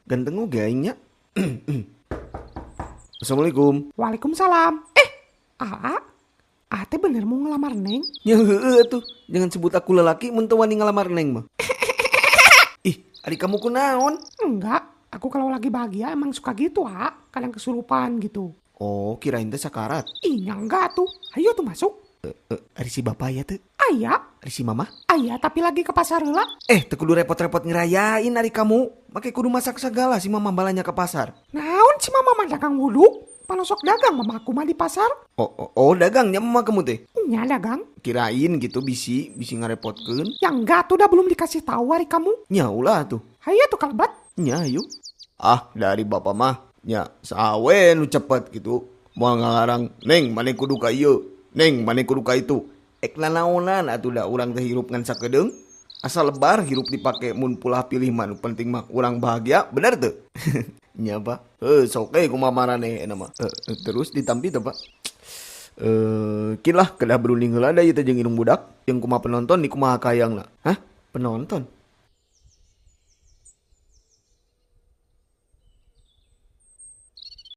Ganteng oge aing nya. Assalamualaikum. Waalaikumsalam. Eh, Aa, Aa teh bener mau ngelamar Neng? Ya heueuh atuh. Jangan sebut aku lelaki mun teu wani ngalamar Neng mah. Ih, ari kamu kunaon? Enggak, aku kalau lagi bahagia emang suka gitu, A. Kadang kesurupan gitu. Oh, kirain teh sakarat. Ih, ya enggak tuh. Ayo tuh masuk. Ari si bapak ya teh? Aya, Ari si mama? Aya, tapi lagi ke pasar heula. Eh, teu kudu repot-repot ngerayain ari kamu. Make kudu masak segala si mama balanja ke pasar. Naon si mama mah dagang wuduk? Panosok dagang mama aku mah di pasar. Oh, dagangnya mama kamu teh? Nya dagang. Kirain gitu bisi, bisi ngarepotkeun. Ya enggak tuh, udah belum dikasih tahu ari kamu. Nya ulah tuh. Hayo tuh kalebet. Nya ayo. Ah, dari bapak mah nya sawe nu cepet gitu. Moal ngalarang, "Neng, maneh kudu ka ieu. Neng, maneh kudu ka itu." Ek nanaonan atuh da urang teh hirup ngan sakedeung. Asal lebar hirup dipake mun pulah pilih mah nu penting mah urang bahagia, bener teu? Nya Pak. Heuh, sok we kumaha maraneh eta mah. Terus ditampi teh, Pak? Kin lah kedah berunding heula da ieu teh jeung indung budak. Jeung kumaha penonton di kumaha kayangna. Hah? Penonton?